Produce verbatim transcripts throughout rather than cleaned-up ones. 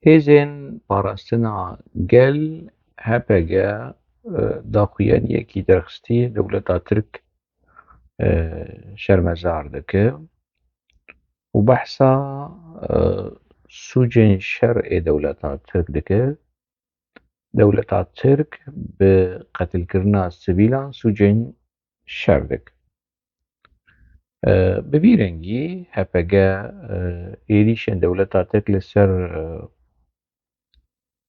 Hêzên Parastina Gel, H P G, e, daxuyaniyekî derxistî dewleta Tirk, e, şermezar dike û behsa, e, sûcên şer ê dewleta Tirk dike. Dewleta Tirk bi qetilkirina sivîlan sûcên şer dike. E, bi vî rengî H P G, e, êrîşên dewleta Tirk li ser, e,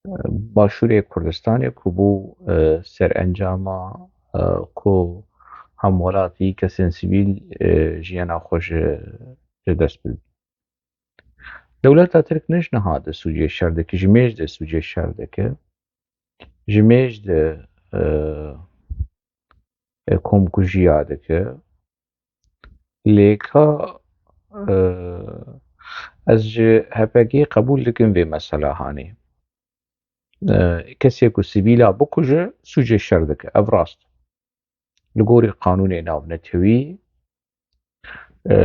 e, Başûrê Kurdistanê ku bû, e, serencama, e, ku hemwelatî kesên sivîl, e, jiyana xwe ji, ji dest bidin. Dewleta Tirk ne ji niha de sûcê şer dike, ji mêj de sûcê şer dike. Ji mêj de, e, e, komkujiya dike. Lê ka, e, ez ji H P G qebûl dikim vê mesela hanê. E, kesê ku sivîla bikuje, sûcê şer dike. Ev rast. Li gorî qanûnê navnetewî, e,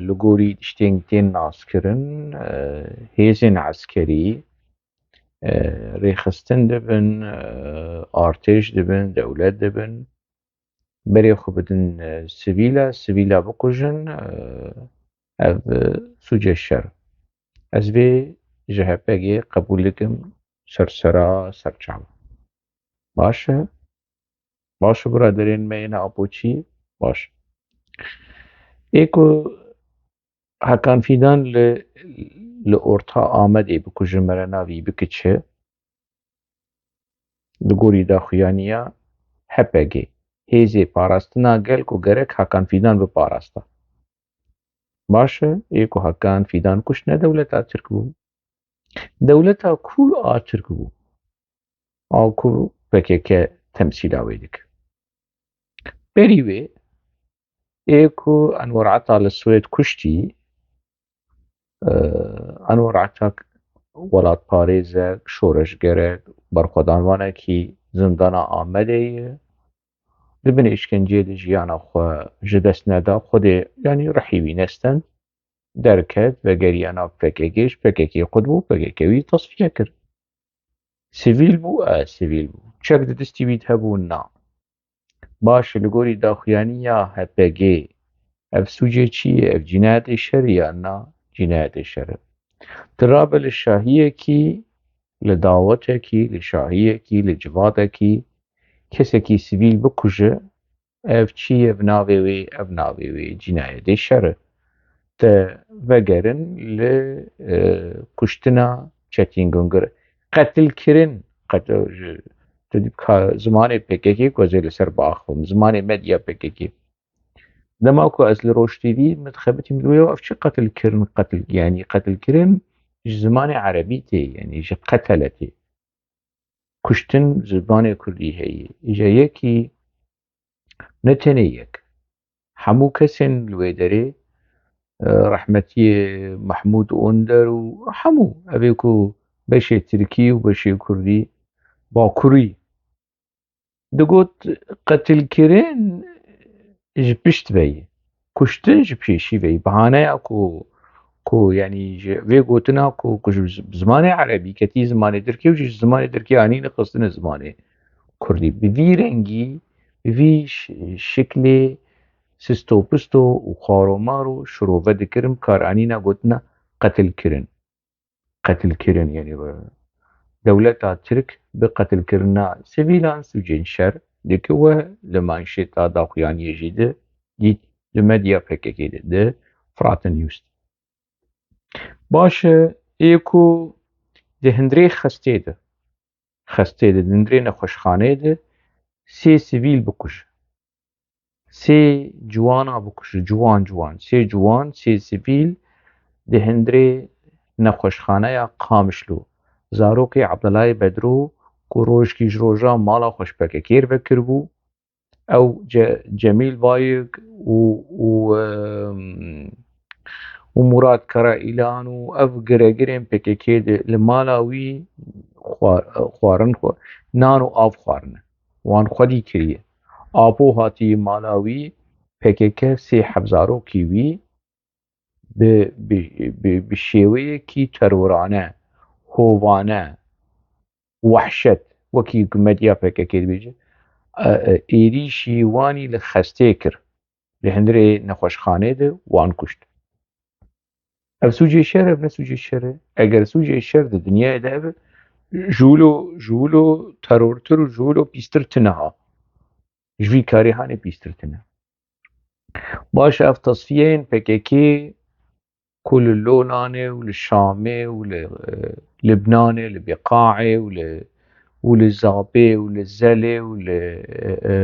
li gorî tiştên tên naskirin, e, hêzên eskerî, e, rêxistin dibin, e, artêş dibin, dewlet dibin, berê xwe bidin, e, sivîla, sivîla bikujin, e, ev, e, sûcê şer. Ez vê ji H P G qebûl dikim ser sera, ser çava. Baş e? Baş e, biraderên me yên Apoçî? Baş. Ê ku Hakan Fîdan li, li orta Amedê bikuje, mere navî bikiçe, li gorî daxuyaniya H P G, Hêzê Parastina Gel, ku gerek Hakan Fîdan biparasta. Baş e, ê ku Hakan Fîdan kuşt ne dewleta Tirk bû. Dewleta ku a Tirk bû? A ku P K K temsîla wê dike. Berî wê, ê ku Enwer Ata li Swêd kuştî, e, Enwer Ata welatparêzek, şoreşgerek, berxwedanvanekî zindana Amedê ye. Di bin îşkenceyê de jiyana xwe ji dest neda, Xwedê, yanî rihî wî nestend, derket, vegeriya nav P K K, ji P K K qut bû, P K K wî tasfiye kir. Sivîl bû? E, sivîl bû. Çek di destî wî de hebû? Na. Baş e, li gorî daxuyaniya H P G, ev sûcê çi ye? Ev cînayetê şer e yan na? Cînayetê şer e. Tu rabe li şahiyekî, li dawetekî, li şahiyekî, li civakekî, kesekî sivîl bikuje, ev çi ye? Ev navê wê, ev navê wê cînayetê şer e. Te vegerin li, e, kuştina Çetîn Gungir. Qetilkirin, qet-, ji, tu dî ka zimanê P K K ku ez ê li ser biaxivim, zimanê medya P K K. Dema ku ez li Roj T V min dixebitî, min digot, "Ev çi qetilkirin, qetil, yanî qetilkirin ji zimanê erebî tê, yanî ji qetele tê." Kuştin zimanê kurdî heye. Îja yekî, ne tenê yek. Hemû kesên li wê derê, e, rehmetiyê Mehmûd Onder û hemû evê ku beşê tirkî û beşê kurdî, bakurî, digot, qetilkirin ji pişt ve ye, kuştin ji pêşî ve ye. Bahaneya ku, ku, yanî ji vê gotina ku, ku ji zimanê erebî ketî zimanê tirkî û ji zimanê tirkî anîne xistine zimanê kurdî. Bi vî rengî, bi vî ş-, şiklê sistopisto û xwaromaro şirove dikirin, bi kar anîna gotina qetilkirin. Qetilkirin, yanî, e, dewleta Tirk bi qetilkirina sivîlan sûcên şer dike we li manşeta daxuyaniyê jî de dît, di medya P K K de, di Fırat News de. Baş e, ê ku di hundirê xestê de, xestê de, di hundirê nexweşxaneyê de sê sivîl bikuje. Sê ciwana bikuje, ciwan ciwan. Sê ciwan, sê sivîl di hundirê nexweşxaneya Qamişlo. Zarokê Abdulay Bedro ku rojekî ji rojan mala xwe ji P K K re vekiribû, ew Ce-, Cemîl Bayik û, û, em, û Murat Karaîlan û ev giregirên P K K de li mala wî xwar-, xwarin xwe, nan û av xwarine. Wan xwedî kiriye. Apo hatiye mala wî, P K K sê heb zarokî wî bi, bi, bi, bi şêweyekî terorane kovane, wehşet, wekî ku medya P K K dibêje, e, e, êrîşî wan î li xestê kir. Li hundirê nexweşxanê de wan kuşt. Ev sûcê şer e, ev ne sûcê şer e. Eger sûcê şer di dinyayê de hebe, ji wilo, ji wilo terortir û ji wilo pîstir tine ha. Ji vî karê hanê pîstir tine. Baş e, ev tasfiyeyên P K K ku li Lonanê û li Şamê û li, e, Libnanê, li Biqaê û li, û li Zabê û li Zelê û li, e, e,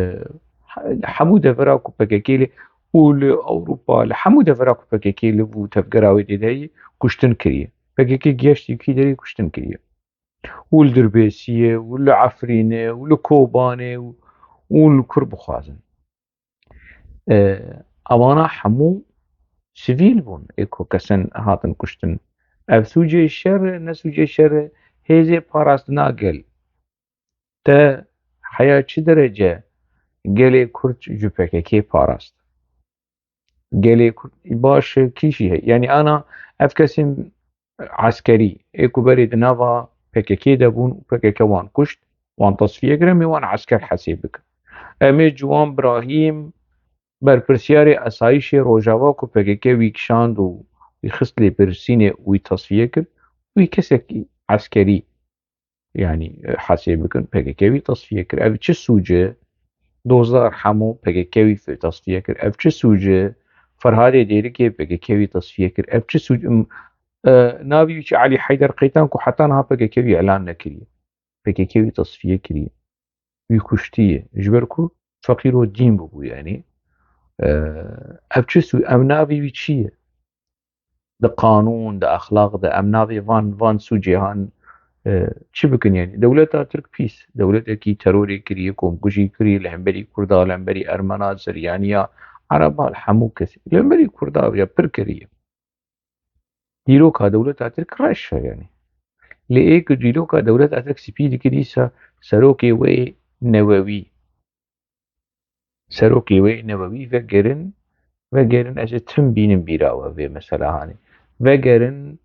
he-, hemû devera ku P K K lê û li Ewropa, li hemû devera ku P K K li û tevgera wê tê de yî kuştin kiriye. P K K giheştî kî derê kuştin kiriye. Û li Dirbêsiyê û li Efrînê û li Kobanê û, û li kur bixwazin. E, Ewana hemû sivîl bûn, ê ku kesin hatin kuştin. Ev sûcê şer e, ne sûcê şer e, hêzê parastina gel. Te heya çi derece gelê Kurd ji P K K parast? Gelê Kurd baş e, kî jî heye? Yanî ana ev kesên eskerî ê ku berê di nava P K K de bûn û P K K wan kuşt, wan tasfiye kir, em ê wan esker hesê bikin. Em ê Ciwan Birahîm, berpirsiyarê esayîşê Rojava ku P K K wî kişand û wî xist lêpirsînê û wî tasfiye kir, wî kesekî eskerî, yanî, e, hesê bikin, P K K wî tasfiye kir. Ev çi sûc e? Dozdar Hemo P K K wî fi-, tasfiye kir. Ev çi sûc e? Ferhadê Dêrikê P K K wî tasfiye kir. Ev çi sûc, im, e, navî wî çi Elî Heyder Qeytan ku heta niha P K K wî îlan nekiriye. P K K wî tasfiye kiriye. Wî kuştiye. Ji ber ku feqîro dîn bûbû, yanî. E, ev çi sû-, ev navî wî çi ye? Di qanûn, di exlaq de em navê van, van sûcê han, e, çi bikin, yanî? Dewleta Tirk pîs. Dewletekî terorê kiriye, komkujî kiriye, li hemberî Kurda, li hemberî Ermena, Ziryaniya, Ereba, li hemû kesî. Li hemberî Kurda ya pir kiriye. Dîroka dewleta Tirk reş e, yanî. Lê ê ku dîroka dewleta Tirk spî dike dîsa serokê wê newewî. Serokê wê newewî vegerin, vegerin ez ê tim bînim bîra we vê mesela hanê. Vegerin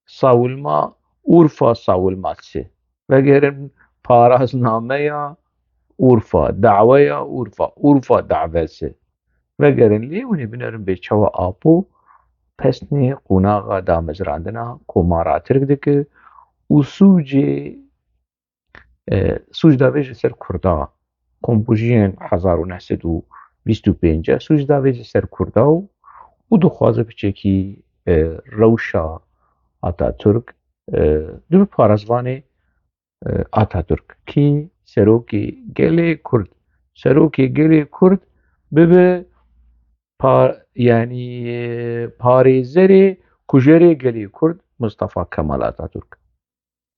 sawilma Urfa sawilma çi. Vegerin paraznameya Urfa, daweya Urfa, Urfa dawesi. Vegerin lê hûn ê binerin bê çawa Apo pesnê qonaxa damezrandina Komara Tirk dike û sûcê, e, sûc davêje ser Kurda. Kompojiyên hezar û neh sed û bîst û pênc e, sûc davêje ser Kurda û, û dixwaze piçekî, e, rewşa Ataturk, e, dibe parasvanê, e, Ataturk, kî serokê gelê Kurd, serokê gelê Kurd bibe pa-, yanî, e, parêzerê kujerê gelê Kurd Mustafa Kemal Ataturk.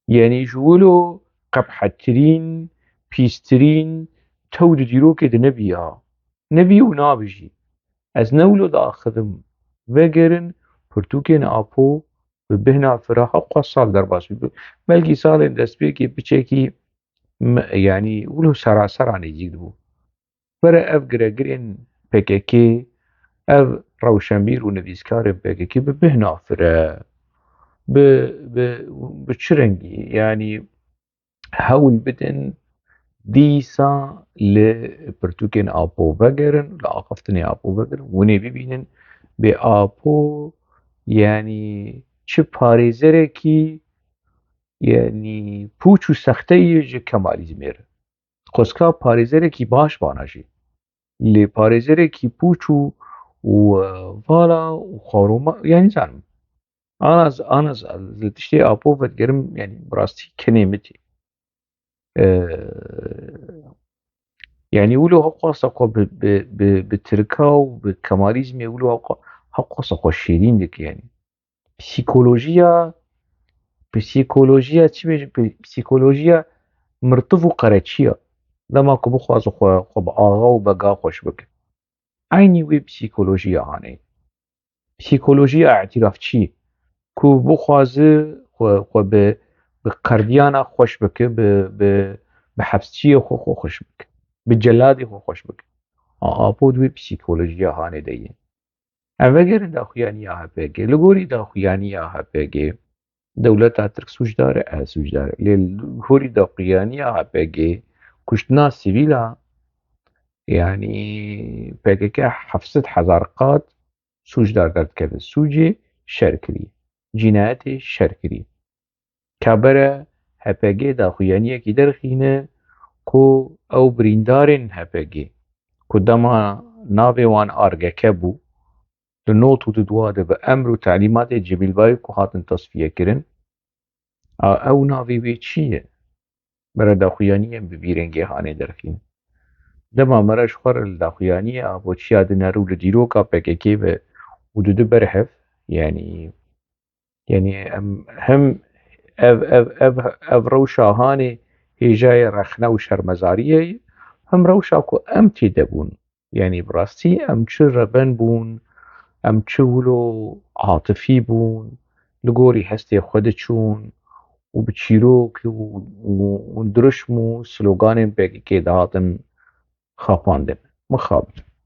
Yanî ji wilo qebhettirîn, pîstirîn tew di dîrokê de nebî ya. Nebî û nabe jî. Ez ne wilo diaxivim. Vegerin pirtûkên Apo bi bihna fira hewqas sal derbas bû. Belkî salên destpêkê piçekî me-, yanî wilo serasera nêzîk dibû. Were ev giregirên P K K, ev rewşenbîr û nivîskarên P K K bi bihna fire, bi, bi, bi çi rengî? Yanî hewl bidin dîsa li pirtûkên Apo vegerin, li axiftinê Apo vegerin, hûn ê bibînin bê Apo, yanî çi parêzerekî, yanî pûç û sexte ye ji Kemalîzmê re. Qoska parêzerekî baş bana jî. Lê parêzerekî pûç û, û, e, vala û xaroma, yanî zanim. Ana z-, ana z-, li tiştê Apo vedigerim, yanî bi rastî kenê min tê. E, yanî wilo hewqasa xwe bi, bi, bi, bi Tirka û bi Kemalîzmê wilo hewqa-, hewqasa xwe şêrîn dike, yanî. Psîkolojiya, psîkolojiya çi bêjin? Psîkolojiya mirtiv û qereçiya. Dema ku bixwaze xwe, xwe bi axa û bega xweş bike. Eynî wê psîkolojiya hanê. Psîkolojiya îtirafçî ku bixwaze xwe, xwe bi, bi qerdiyana xweş bike, bi, bi, bi hepsçiyê xwe, xwe xweş bike. Bi celadê xwe xweş bike. A, Apo di wê psîkolojiya hanê de ye. Em vegerin daxuyaniya H P G. Li gorî daxuyaniya H P G, Dewleta Tirk sûcdar e, e, sûcdar e. Lê li gorî daxuyaniya H P G, kuştina sivîla, yanî P K K heft sed hezar qat sûcdar derdikeve. Sûcê şer kiriye. Cînayetê şer kiriye. Kabere H P G daxuyaniyekî derxîne ku ew birîndarên H P G ku dema navê wan R G K bû, di not û di dua de bi emr û telîmatê Cemîl Bayik ku hatin tasfiye kirin. A, ew navê wê çi ye? Mere daxuyaniyên bi vî rengê hanê derxîn. Dema mere ji xwe re li daxuyaniyê a bo çiya diner û li dîroka P K K ve û didi ber hev, yanî, yanî em hem ev, ev, ev, ev rewşa hanê hêjayê rexne û şermezariyê ye, hem rewşa ku em tê de bûn. Yanî bi rastî em çi reben bûn, em çi wilo atifî bûn, li gorî hestê xwe diçûn û bi çîrok û, û, û dirişm û sloganên P K K dihatin xapandin. Mixabin.